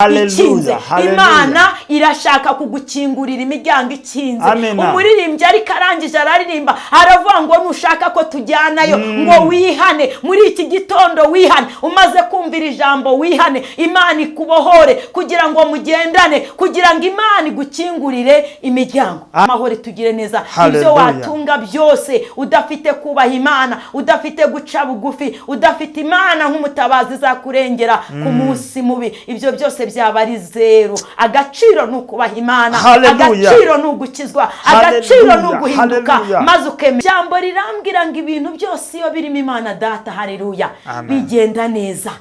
Ikinze. Imana irashaka kugukingurira imiryango ikinze. Umuririmbyi ariko arangije araririmba, aravuga ngo nushaka ko tujyanayo, ngo wihane muri iki gitondo, wihane umaze kumvira ijambo, wihane, Imana ikubohore kugira ngo mugendane, kugira ngo Imana igukingurire imiryango. Amahoro, tugire neza. Ibyo watunga byose udafite kubaha Imana, udafite guca bugufi, udafite Imana nk'umutabazi izakurengera ku munsi mubi, ibyo byose byaba ari zeru. Agaciro ni ukubaha Imana, agaciro ni ugukizwa, agaciro ni uguhinduka maze ukemera. Ijambo rirambwira ngo ibintu byose iyo birimo Imana Data, haleluya, bigenda neza.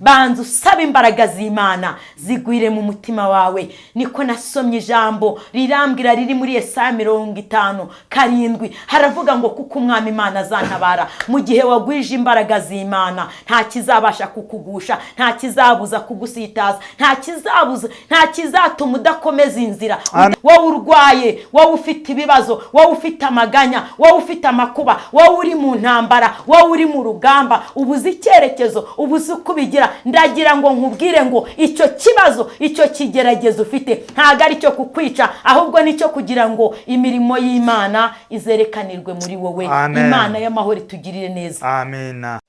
Banza usaba imbaraga z'Imana zigwire mu mutima wawe. Niko nasomye ijambo rirambwira, riri muri Yesaya 57, haravuga ngo kuko Umwami Imana azantabara. Mu gihe wagwije imbaraga z'Imana, nta kizabasha kukugusha, nta kizabuza kugusitaza, nta kizabuza, nta kizatuma udakomeza inzira. Wowe urwaye, wowe ufite ibibazo, wowe ufite amaganya, wowe ufite amakuba, wowe uri mu ntambara, wowe uri mu rugamba, ubuze icyerekezo, ubuze uko ubigira, ndagira ngo nkubwire ngo icyo kibazo, icyo kigeragezo ufite ntabwo ari cyo kukwica, ahubwo nicyo kugira ngo imirimo y'Imana izerekanirwe muri wowe. Imana y'amahoro itugirire neza. Amina.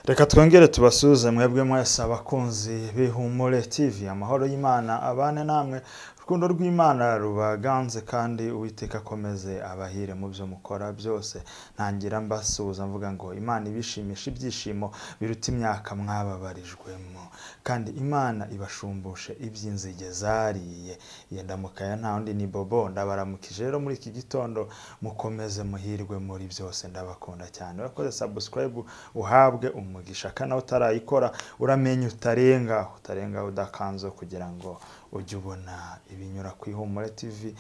Reka twongere tubasuhuze mwebwe mwese abakunzi b'Ihumure TV. Amahoro y'Imana abane namwe, urukundo rw'Imana rubaganze, kandi Uwiteka akomeze abahire mu byo mukora byose. Ntangira mbasuhuza mvuga ngo Imana ibishimisha ibyishimo biruta imyaka mwababarijwemo, kandi Imana ibashumbushe iby'inzige zariye. Yenda mukaya nta wundi ni Bobo, ndabaramukije rero muri iki gitondo, mukomeze muhirwe muri byose, ndabakunda cyane. Urakoze subscribe, uhabwe umugisha, kandi nawe utarayikora uramenye utarenga udakanze kugira ngo ujye ubona ibinyura ku Ihumure TV,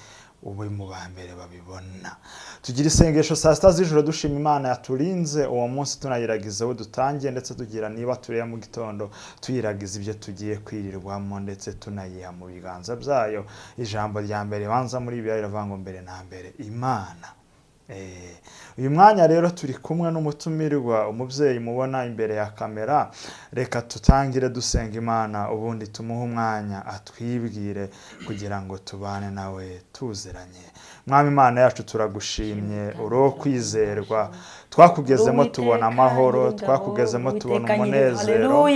ube mu ba mbere babibona. Tugira isengesho saa sita z'ijoro dushima Imana yaturinze uwo munsi, tunayiragiza aho dutangiye, ndetse tugira niba tureba mu gitondo tuyiragiza ibyo tugiye kwirirwamo, ndetse tunayiha mu biganza byayo. Ijambo rya mbere banza muri Bibiliya riravuga ngo mbere na mbere Imana. Uyu mwanya rero turi kumwe n'umutumirwa, umubyeyi mubona imbere ya kamera. Reka tutangire dusenga Imana, ubundi tumuhe umwanya atwibwire kugira ngo tubane nawe tuziranye. Mwami Imana yacu, turagushimye, uri uwo kwizerwa. Twakugezemo tubona amahoro, twakugezemo tubona umunezero.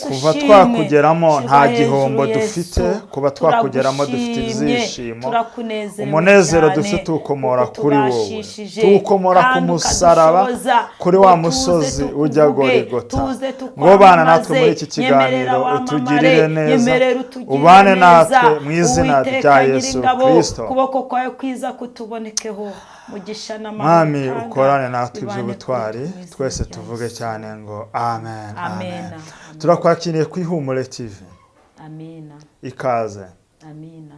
Kuva twakugeramo nta gihombo dufite, kuba twakugeramo dufite ibyishimo, umunezero dufite tuwukomora kuri wowe, tuwukomora ku musaraba, kuri wa musozi ujya Gorigota. Ngo bana natwe muri iki kiganiro, utugirire neza, ubane natwe mu izina rya Yesu Kirisito. Ukuboko kwawe kwiza kutubonekeho, mugisha n'amahoro. Mwami, ukorane natwe iby'ubutwari, twese tuvuge cyane ngo amen, amen. Turakwakiriye ku Ihumure TV. Amina. Ikaze. Amina.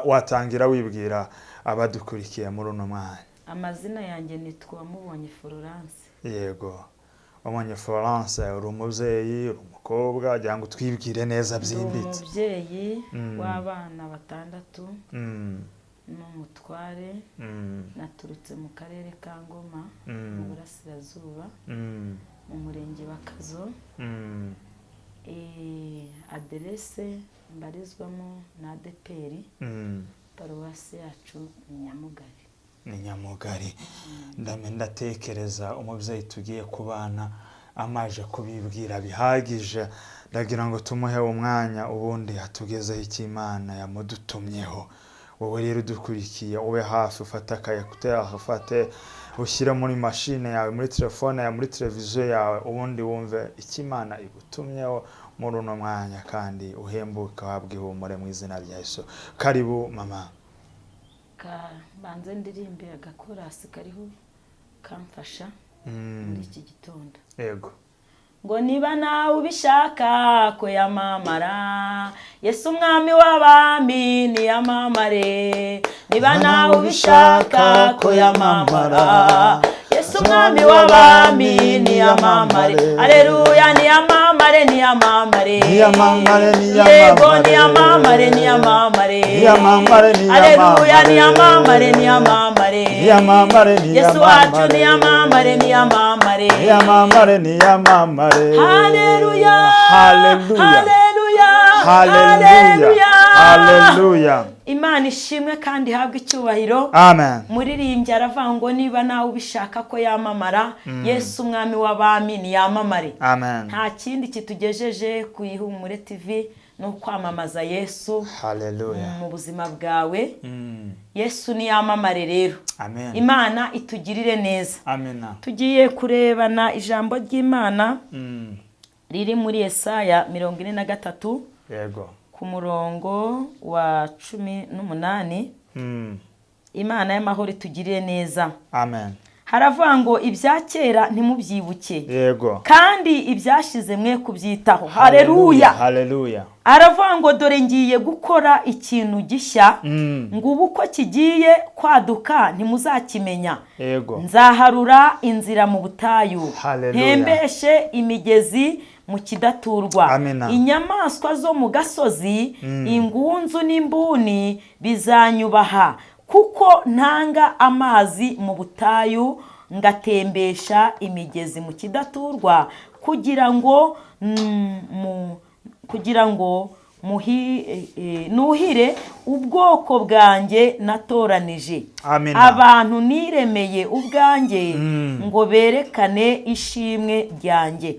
Watangira wibwira abadukurikiye muri uno mwanya. Amazina yanjye nitwa Mubonye Florence. Yego, Wamubonye Florence, uri umubyeyi, uri umukobwa, wagira ngo utwibwire neza byimbitse. Umubyeyi w'abana batandatu n'umutware. Naturutse mu karere ka Ngoma, mu Burasirazuba, mu murenge wa Kazo. Aderese mbarizwamo na ADEPR, paruwasi yacu ni Nyamugari. Ni Nyamugari. Ndatekereza umubyeyi tugiye kubana amaje kubibwira bihagije. Ndagira ngo tumuhe umwanya, ubundi atugezeho icyo Imana yamudutumyeho. Wowe rero udukurikiye, ube hafi, ufate akayekuteri, ufate ushyire muri mashine yawe, muri telefone yawe, muri televiziyo yawe, ubundi wumve icyo Imana igutumyeho muri uno mwanya, kandi uhembuke, uhabwe ihumure mu izina rya Yesu. Karibu mama. Banze ndirimbe agakorasi kariho kamfasha muri iki gitondo. Yego. Ngo niba nawe ubishaka ko yamamara, Yesu umwami w'abami niyamamare. Niba nawe ubishaka ko yamamara, Yesu umwami w'abami niyamamare. Aleluya, niyamamare. Niyamamare, niyamamare. Niyamamare, Yego, niyamamare. niyamamare, niyamamare. Niyamamare, Aleluya, niyamamare. niyamamare, niyamamare. Niyamamare, Yesu wacu niyamamare. niyamamare, niyamamare. Niyamamare, niyamamare. Haleluya. Haleluya. Haleluya. Haleluya. Haleluya. Imana ishimwe kandi ihabwe icyubahiro. Amen. Muririmbyi aravuga ngo niba nawe ubishaka ko yamamara, Yesu umwami w'abami niyamamare. Amen. Nta kindi kitugejeje ku Ihumure TV ni ukwamamaza Yesu Haleluya. mu buzima bwawe. Yesu niyamamare rero. Amen. Imana itugirire neza. Amina. Tugiye kurebana ijambo ry'Imana riri muri Yesaya 43 ku murongo wa 18. Imana y'amahoro itugirire neza. Amen. Haravuga ngo ibya kera ntimubyibuke, kandi ibyashize mwe kubyitaho. Haleluya. Haleluya. Aravuga ngo dore ngiye gukora ikintu gishya, ngo ubu uko kigiye kwaduka ntimuzakimenya. Nzaharura inzira mu butayu, Haleluya. ntembeshe imigezi mu kidaturwa. Amina. Inyamaswa zo mu gasozi, ingunzu n'imbuni bizanyubaha, kuko ntanga amazi mu butayu, ngatembesha imigezi mu kidaturwa, kugira ngo nuhire ubwoko bwanjye natoranije, Amina. abantu niremeye ubwanjye, ngo berekane ishimwe ryanjye.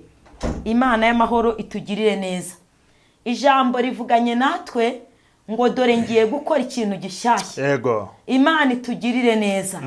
Imana y'amahoro itugirire neza. Ijambo rivuganye natwe ngo dore ngiye gukora ikintu gishyashya. Imana itugirire neza.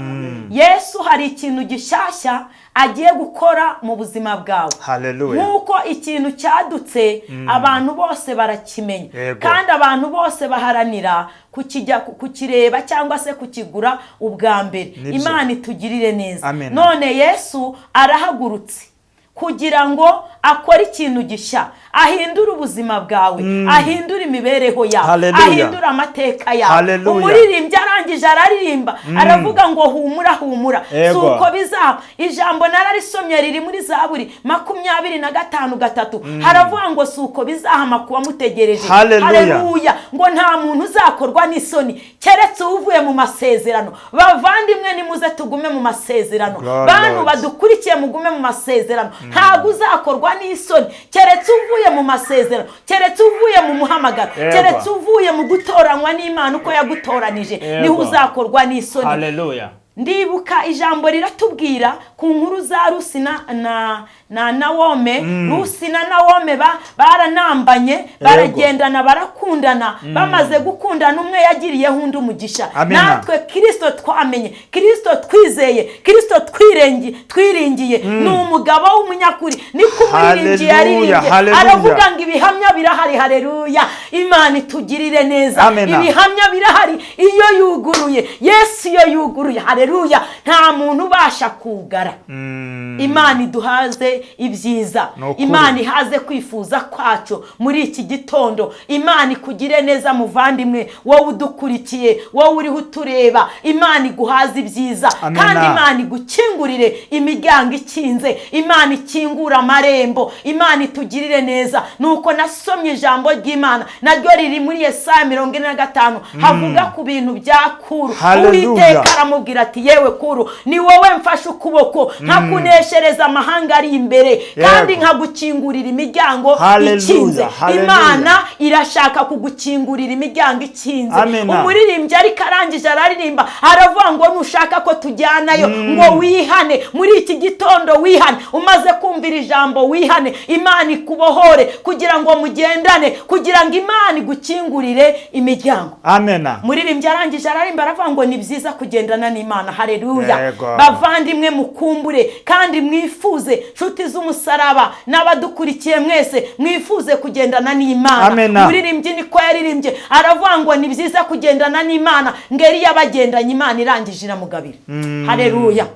Yesu hari ikintu gishyashya agiye gukora mu buzima bwawe. Haleluya. Nk'uko ikintu cyadutse abantu bose barakimenya, kandi abantu bose baharanira kukijya kukireba cyangwa se kukigura ubwa mbere. Imana itugirire neza. Amen. None Yesu arahagurutse kugira ngo akore ikintu gishya, ahindure ubuzima bwawe, ahindure imibereho yawe, Haleluya. ahindure amateka yawe. Haleluya. Umuririmbyi arangije araririmba, aravuga ngo humura, humura, si uko bizaba. Ijambo nararisomye riri muri Zaburi 25:3, haravuga ngo si uko bizahama kuba mutegereje. Haleluya. Haleluya. Ngo nta muntu uzakorwa n'isoni keretse uvuye mu masezerano. Bavandimwe, nimuze tugume mu masezerano. Glory Bantu Lord. badukurikiye, mugume mu masezerano. Ntabwo uzakorwa n'isoni keretse uvuye mu masezerano, keretse uvuye mu muhamagaro, keretse uvuye mu gutoranywa n'Imana uko yagutoranije, niho uzakorwa n'isoni. Haleluya. Ndibuka ijambo riratubwira ku nkuru za Rusi na Nawome. Rusi na Nawome baranambanye, baragendana, barakundana. Bamaze gukundana, umwe yagiriyeho undi umugisha. Amina. Natwe Kirisito twamenye, Kirisito twizeye, Kirisito twiringiye ni umugabo w'umunyakuri, niko umuririmbyi Haleluya, yaririmbye. haleluya. Aravuga ngo ibihamya birahari. Haleluya. Imana itugirire neza. Amina. Ibihamya birahari iyo yuguruye Yesu, iyo yuguruye, haleluya, nta muntu ubasha kugara. Imana iduhaze ibyiza. Ni ukuri. Imana ihaze kwifuza kwacu muri iki gitondo. Imana ikugire neza muvandimwe, wowe udukurikiye, wowe uriho utureba. Imana iguhaze ibyiza. Amina. Kandi Imana igukingurire imiryango ikinze, Imana ikingura amarembo, Imana itugirire neza. Nuko nasomye ijambo ry'Imana naryo riri muri Yesaya 45, havuga ku bintu bya Kuru. Haleluya. Uwiteka aramubwira ati yewe Kuru, ni wowe mfashe ukuboko, nkakuneshereza amahanga ari imbere, kandi nkagukingurira imiryango Haleluya, ikinze. haleluya. Imana irashaka kugukingurira imiryango ikinze. Amina. Umuririmbyi ariko arangije araririmba, aravuga ngo nushaka ko tujyanayo, ngo wihane muri iki gitondo, wihane umaze kumvira ijambo, wihane, Imana ikubohore kugira ngo mugendane, kugira ngo Imana igukingurire imiryango. Amena. Muririmbyi arangije ararimba, aravuga ngo ni byiza kugendana n'Imana. Haleluya. Bavandimwe, mukumbure kandi mwifuze, nshuti z'umusaraba n'abadukurikiye mwese, mwifuze kugendana n'Imana. Amena. Muririmbyi niko yaririmbye, aravuga ngo ni byiza kugendana n'Imana, ngo Eliya bagendanye Imana irangije iramugabira. Haleluya.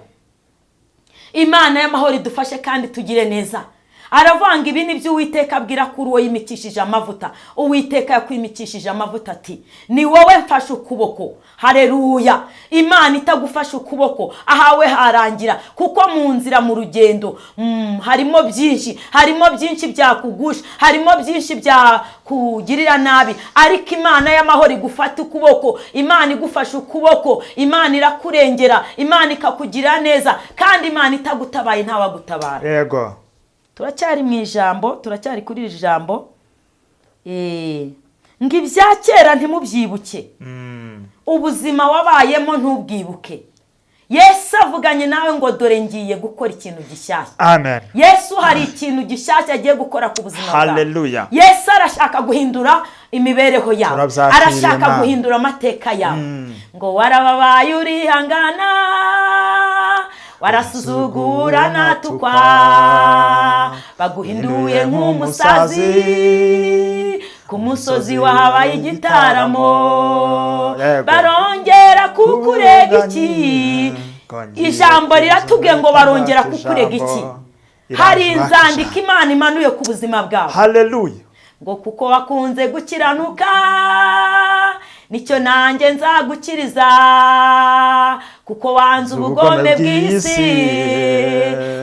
Imana y'amahoro idufashe kandi tugire neza. Aravanga ibi nibyo Uwiteka abwira kuri uwo yimikishije amavuta. Uwiteka yakwimikishije amavuta ati ni wowe mfashe ukuboko. Haleluya. Imana itagufashe ukuboko ahawe harangira, kuko mu nzira mu rugendo harimo byinshi, harimo byinshi byakugusha, harimo byinshi byakugirira nabi, ariko Imana y'amahoro igufata ukuboko. Imana igufashe ukuboko, Imana irakurengera, Imana ikakugira neza, kandi Imana itagutabaye ntawagutabara. Yego. Turacyari mu ijambo, turacyari kuri iri jambo. Ngo ibya kera ntimubyibuke, ubuzima wabayemo ntubwibuke. Yesu avuganye nawe ngo dore ngiye gukora ikintu gishyashya. Amen. Yesu hari ikintu gishyashya agiye gukora ku buzima bwawe. Haleluya. Yesu arashaka guhindura imibereho yawe, arashaka guhindura amateka yawe. Ngo warababaye urihangana, warasuzugura natukwa, baguhinduye nk'umusazi, ku musozi wahabaye igitaramo, barongera kukurega iki? Ijambo riratubwiye ngo barongera kukurega iki? Hari inzandiko Imana imanuye ku buzima bwawe. Haleluya. Ngo kuko wakunze gukiranuka, nicyo nanjye nzagukiriza, kuko wanze ubugome bw'isi,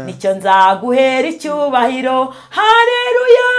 nicyo nzaguhera icyubahiro. Haleluya.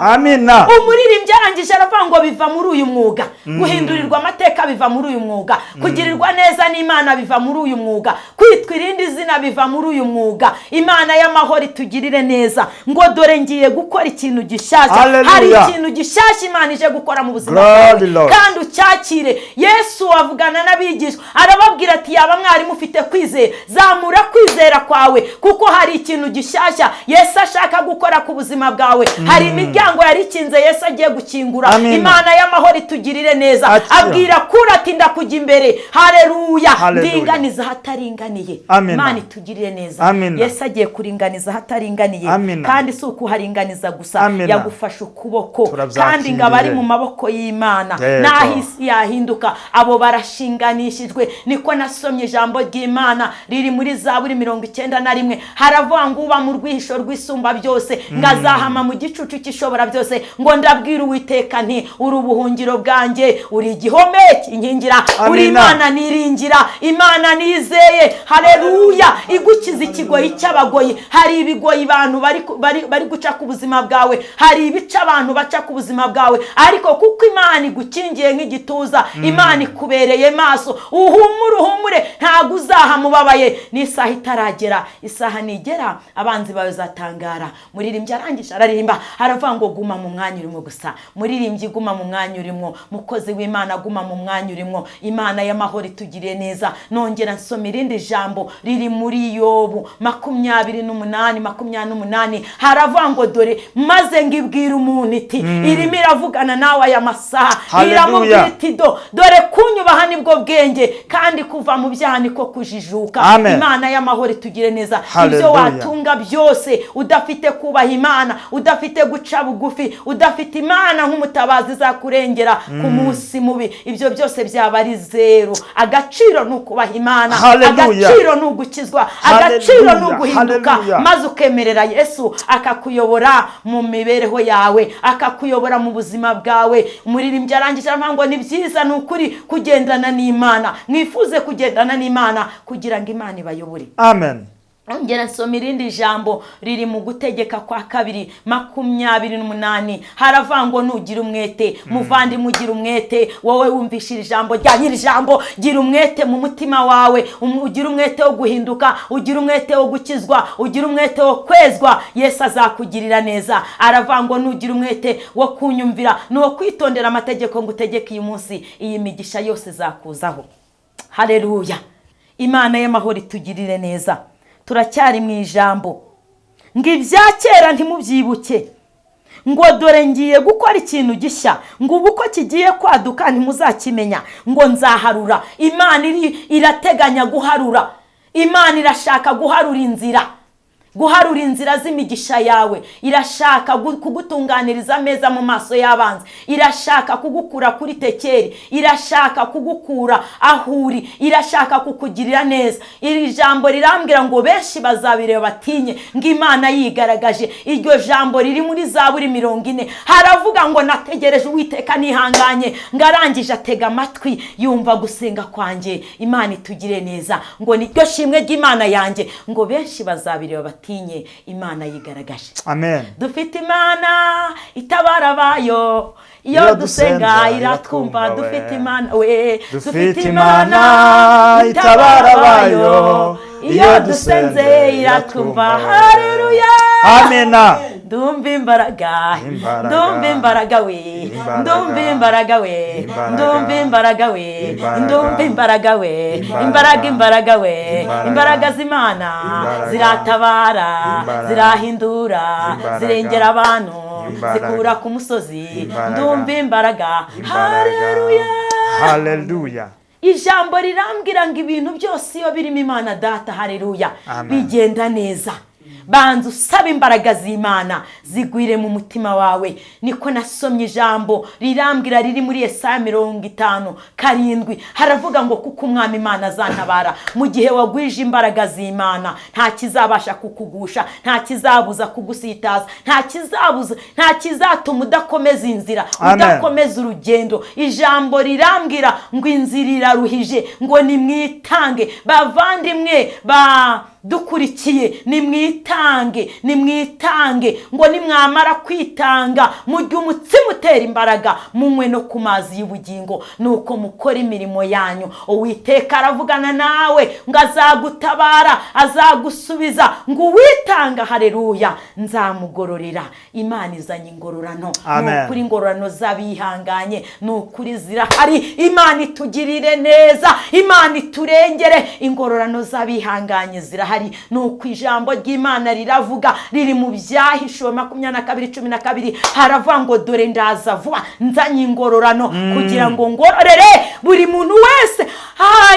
Amina. Umuririmbyi arangije aravuga ngo biva muri uyu mwuga, guhindurirwa amateka biva muri uyu mwuga, kugirirwa neza n'Imana biva muri uyu mwuga, kwitwa irindi zina biva muri uyu mwuga. Imana y'amahoro itugirire neza. Ngo dore ngiye gukora ikintu gishyashya. Hari ikintu gishyashya Imana ije gukora mu buzima bwawe, kandi ucyakire. Yesu avugana n'abigishwa arababwira ati yaba mwari mufite kwizera, zamura kwizera kwawe, kuko hari ikintu gishyashya Yesu ashaka gukora ku buzima bwawe. Hari imiryango yari ikinze Yesu agiye gukingura. Imana y'amahoro itugirire neza. Abwira kuri ati ndakujya imbere. Haleluya. Ndinganiza ahataringaniye. Imana itugirire neza. Yesu agiye kuringaniza ahataringaniye, kandi si ukuharinganiza gusa, yagufashe ukuboko, kandi ngo abari mu maboko y'Imana naho isi yahinduka abo barashinganishijwe. Niko nasomye ijambo ry'Imana riri muri Zaburi 91, haravuga ngo uba mu rwihisho rw'isumba byose, ngazahama mu gicucu cy'ishobora byose, ngo ndabwira Uwiteka nti uri ubuhungiro bwanjye, uri igihome kinkingira, uri Imana niringira, Imana nizeye. Haleluya. Igukiza ikigoyi cy'abagoyi. Hari ibigoyi abantu bari guca ku buzima bwawe, hari ibica abantu baca ku buzima bwawe, ariko kuko Imana igukingiye nk'igituza, Imana ikubereye maso, uhumure uhumure, ntago uzahamubabaye. N'isaha itaragera, isaha nigera abanzi bawe zatangara. Muririmbyi arangije araririmba aravuga ngo guma mu mwanya urimo gusa. Muririmbyi guma mu mwanya urimo, mukozi w'Imana guma mu mwanya urimo. Imana y'amahoro itugiriye neza. Nongera nsoma irindi jambo riri muri Yobu 28:28, haravuga ngo dore maze ngibwira umuntu iti, irimo iravugana nawe aya masaha, iramubwira iti dore kunyubaha nibwo bwenge, kandi kuva mu byaha niko kujijuka. Imana y'amahoro itugire neza. Ibyo watunga byose udafite kubaha Imana, udafite guca bugufi, udafite Imana nk'umutabazi izakurengera ku munsi mubi, ibyo byose byaba ari zero. Agaciro ni ukubaha Imana, agaciro ni ugukizwa, agaciro ni uguhinduka, maze ukemerera Yesu akakuyobora mu mibereho yawe, akakuyobora mu buzima bwawe. Umuririmbyi arangije aravuga ngo ni byiza, ni ukuri kugendana n'Imana. Mwifuze kugendana n'Imana kugira ngo Imana ibayobore. Amen. Ongera nsoma irindi jambo riri mu Gutegeka kwa kabiri 28, haravuga ngo nugira umwete. Muvandimwe ugira umwete, wowe wumvishira ijambo rya nyiri jambo, gira umwete mu mutima wawe, ugira umwete wo guhinduka, ugira umwete wo gukizwa, ugira umwete wo kwezwa, Yesu azakugirira neza. Aravuga ngo nugira umwete wo kunyumvira nuwo kwitondera amategeko ngutegeka uyu munsi, iyi migisha yose izakuzaho. Haleluya. Imana y'amahoro itugirire neza. Turacyari mu ijambo ngo ibya kera ntimubyibuke, ngo dore ngiye gukora ikintu gishya, ngo ubu ko kigiye kwaduka ntimuzakimenya, ngo nzaharura. Imana irateganya guharura, Imana irashaka guharura inzira. Guharura inzira z'imigisha yawe, irashaka kugutunganiriza ameza mu maso y'abanzi, irashaka kugukura kuri tekeri, irashaka kugukura ahuri, irashaka kukugirira neza. Iri jambo rirambwira ngo benshi bazabireba batinye, ngo Imana yigaragaje. Iryo jambo riri muri Zaburi 40, haravuga ngo nategereje Uwiteka nihanganye, ngarangije atega amatwi yumva gusenga kwanjye. Imana itugire neza, ngo niryo shimwe ry'Imana yanjye, ngo benshi bazabireba batinye, Imana yigaragaje. Amen. Dufite Imana itabara abayo, iyo dusenga iratwumva. Dufite Imana we, dufite Imana itabara abayo, iyo dusenze iratwumva. Haleluya. Amena. Ndumva imbaraga, ndumva imbaraga we, ndumva imbaraga we, ndumva imbaraga we, ndumva imbaraga we, imbaraga, imbaraga we, imbaraga z'Imana ziratabara, zirahindura, zirengera abantu, zikura ku musozi. Ndumva imbaraga. Haleluya. Haleluya. Ijambo rirambwira ngo ibintu byose iyo birimo Imana Data, haleluya, bigenda neza. Banza usaba imbaraga z'Imana zigwire mu mutima wawe. Niko nasomye ijambo rirambwira riri muri Yesaya 57, haravuga ngo kuko Umwami Imana azantabara. Mu gihe wagwije imbaraga z'Imana, nta kizabasha kukugusha, nta kizabuza kugusitaza, nta kizabuza, nta kizatuma udakomeza inzira, udakomeza urugendo. Ijambo rirambwira ngo inzira iraruhije, ngo nimwitange. Bavandimwe ba dukurikiye, nimwitange, nimwitange, ngo nimwamara kwitanga mujye umutsima utera imbaraga, munywe no ku mazi y'ubugingo, nuko mukora imirimo yanyu. Uwiteka aravugana nawe ngo azagutabara, azagusubiza, ngo uwitanga, haleluya, nzamugororera. Imana izanye ingororano. Nukuri ingororano z'abihanganye nukuri zirahari. Imana itugirire neza, Imana iturengere. Ingororano z'abihanganye zirahari. Nuko ijambo ry'Imana riravuga, riri mu Byahishuwe 22:12, haravuga ngo dore ndaza vuba nzanye ingororano kugira ngo ngororere buri muntu wese.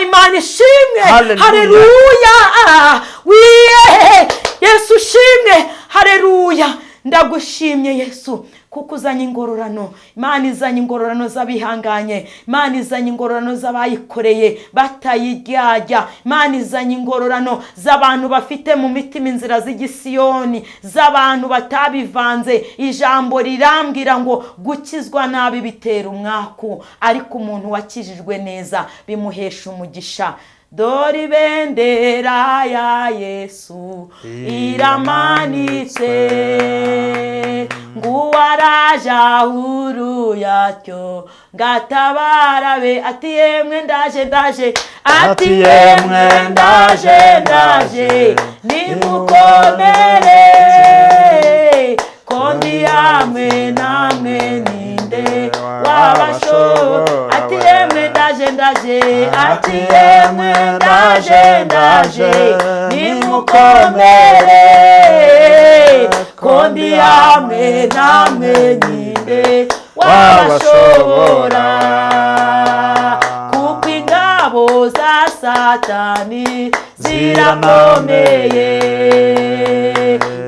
Imana ishimwe. Haleluya. Wiye Yesu ushimwe. Haleluya. Ndagushimye Yesu kuko uzanye ingororano. Imana izanye ingororano z'abihanganye, Imana izanye ingororano z'abayikoreye batayiryarya, Imana izanye ingororano z'abantu bafite mu mitima inzira z'igisiyoni, z'abantu batabivanze. Ijambo rirambwira ngo gukizwa nabi bitera umwaku, ariko umuntu wakijijwe neza bimuhesha umugisha. Dore ibendera ya Yesu iramanitse, nguwaraje ahuru yacyo ngatabara be. Ati yemwe ndaje ndaje, ati yemwe ndaje ndaje, nimukomere ko ndi hamwe namwe ninde wabashobora. Ati yemwe ndaje ndaje, ati yemwe ndaje ndaje, nimukomere ko ndi hamwe namwe ninde wabashobora. Kuko ingabo za Satani zirakomeye,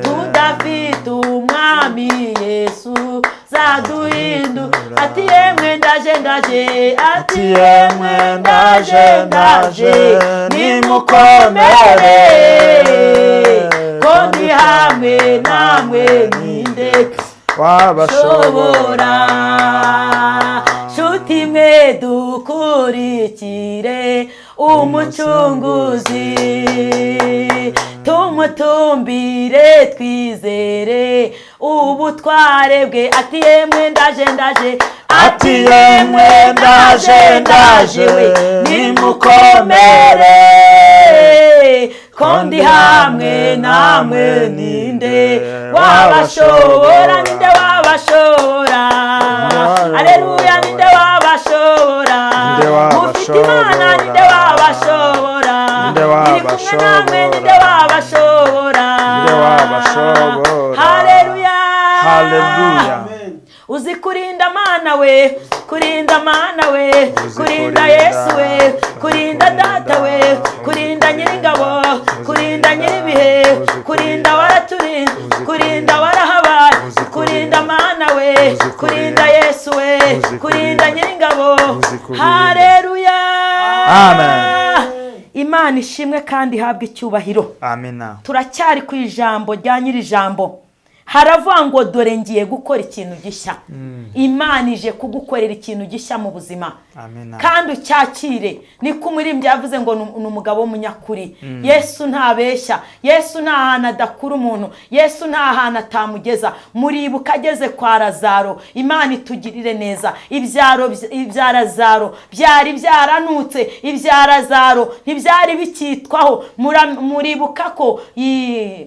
tudafite Umwami Yesu zaduhindu. Ati yemwe ndaje ndaje, ati yemwe ndaje ndaje, nimukomere ko ndi hamwe namwe ninde wabashobora. Nshuti mwe dukurikire Umucunguzi, tumutumbire twizere ubutware bwe. Ati yemwe ndaje ndaje, ati yemwe ndaje ndaje, nimukomere ko ndi hamwe namwe ninde wabashobora, ninde wabashobora. Haleluya, ninde wabashobora. Mufite Imana, ninde wabashobora. Iri kumwe namwe, ninde wabashobora. Haleluya. Haleluya. Uzi kurinda Mana we, kurinda Mana we, kurinda Yesu we, kurinda Data we, kurinda Nyiringabo, kurinda Nyiribihe, kurinda Yesu we, Uzi kurinda kurinda. Nyiringabo. Uzi kurinda. Hareruya. Amen. Imana ishimwe kandi ihabwe icyubahiro. Amina. Turacyari ku ijambo rya nyir'ijambo. Haravuga ngo: "Dore ngiye gukora ikintu gishya." Imana ije kugukorera ikintu gishya mu buzima. Amina. Kandi ucyakire. Niko umuririmbyi yavuze ngo ni umugabo w'umunyakuri. Yesu ntabeshya. Yesu nta hantu adakura umuntu. Yesu nta hantu atamugeza. Muribuka ageze kwa Razaro. Imana itugirire neza. Ibyaro ibya Razaro byari byaranutse, ibya Razaro ntibyari bicyitwaho. Muribuka ko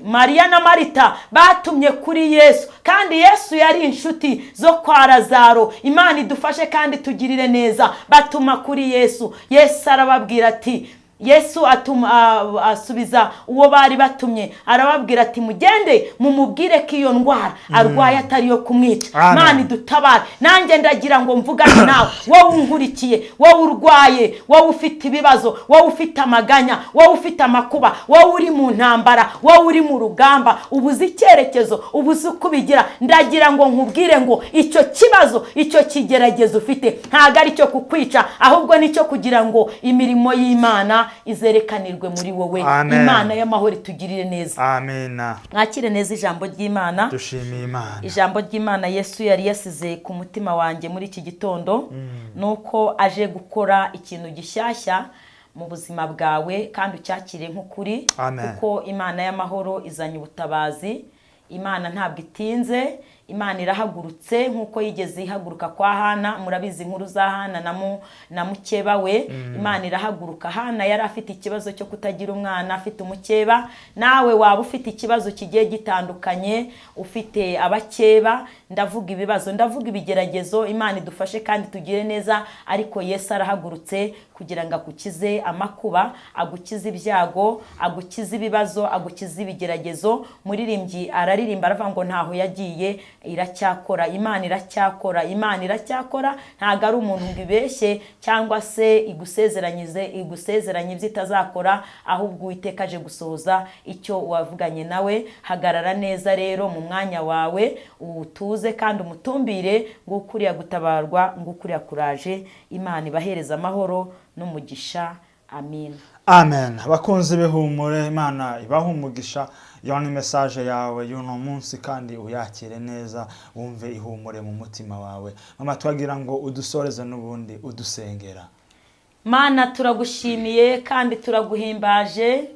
Mariya na Marita batumye kuri Yesu, kandi Yesu yari inshuti zo kwa Razaro. Imana idufashe kandi tugirire neza. Batuma kuri Yesu. Yesu arababwira ati, Yesu atuma asubiza uwo bari batumye, arababwira ati: "Mugende mumubwire ko iyo ndwara arwaye atari iyo kumwica." Amen. Imana idutabare. Nanjye ndagira ngo mvugane nawe, wowe unkurikiye, wowe urwaye, wowe ufite ibibazo, wowe ufite amaganya, wowe ufite amakuba, wowe uri mu ntambara, wowe uri mu rugamba, ubuze icyerekezo, ubuze uko ubigira. Ndagira ngo nkubwire ngo icyo kibazo, icyo kigeragezo ufite ntabwo ari icyo kukwica, ahubwo ni icyo kugira ngo imirimo y'Imana izerekanirwe muri wowe. Amen. Imana y'amahoro itugirire neza. Amina. Mwakire neza ijambo ry'Imana. Dushimiye Imana. Ijambo ry'Imana Yesu yari yasize ku mutima wanjye muri iki gitondo ni uko aje gukora ikintu gishyashya mu buzima bwawe, kandi ucyakire nk'ukuri. Amen. Kuko Imana y'amahoro izanye ubutabazi. Imana ntabwo itinze. Imana irahagurutse nk'uko yigeze ihaguruka kwa Hana. Murabizi inkuru za Hana na mukeba we. Imana irahaguruka. Hana yari afite ikibazo cyo kutagira umwana, afite umukeba. Nawe waba ufite ikibazo kigiye gitandukanye, ufite abakeba, ndavuga ibibazo, ndavuga ibigeragezo. Imana idufashe kandi tugire neza. Ariko Yesu arahagurutse kugira ngo agukize amakuba, agukize ibyago, agukize ibibazo, agukize ibigeragezo. Muririmbyi araririmba, aravuga ngo ntaho yagiye, iracyakora. Imana iracyakora. Imana iracyakora. Ntabwo ari umuntu ngo ibeshye cyangwa se igusezeranyize, igusezeranye ibyo itazakora, ahubwo Uwiteka aje gusohoza icyo wavuganye nawe. Hagarara neza rero mu mwanya wawe, utuze kandi umutumbire ngo ukuriya gutabarwa, ngo ukuriya kuraje. Imana ibahereza amahoro n'umugisha. Amin. Amen. Abakunzi b'Ihumure, Imana ibaha umugisha. Iyo ni message yawe y'uno munsi, kandi uyakire neza, wumve ihumure mu mutima wawe. Mama, twagira ngo udusoreze n'ubundi udusengera. Mana, turagushimiye kandi turaguhimbaje.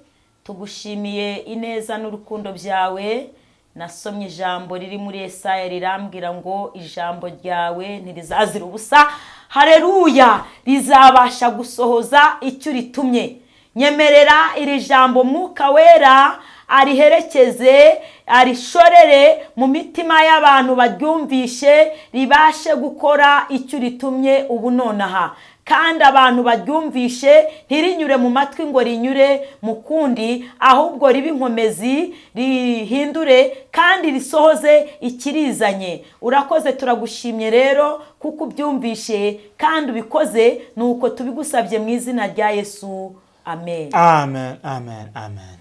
Tugushimiye ineza n'urukundo byawe. Nasomye ijambo riri muri Esaya, rirambwira ngo ijambo ryawe ntirizazira ubusa. Hareruya! Rizabasha gusohoza icyo uritumye. Nyemerera iri jambo, Mwuka Wera ariherekeze, arishorere mu mitima y'abantu baryumvishe, ribashe gukora icyo uritumye ubu nonaha. Kandi abantu baryumvishe, ntirinyure mu matwi ngo rinyure mu kundi, ahubwo ribe inkomezi, rihindure kandi risohoze ikirizanye. Urakoze, turagushimye rero kuko ubyumvishe kandi ubikoze. Nuko tubigusabye mu izina rya Yesu, amen. Amen, amen, amen.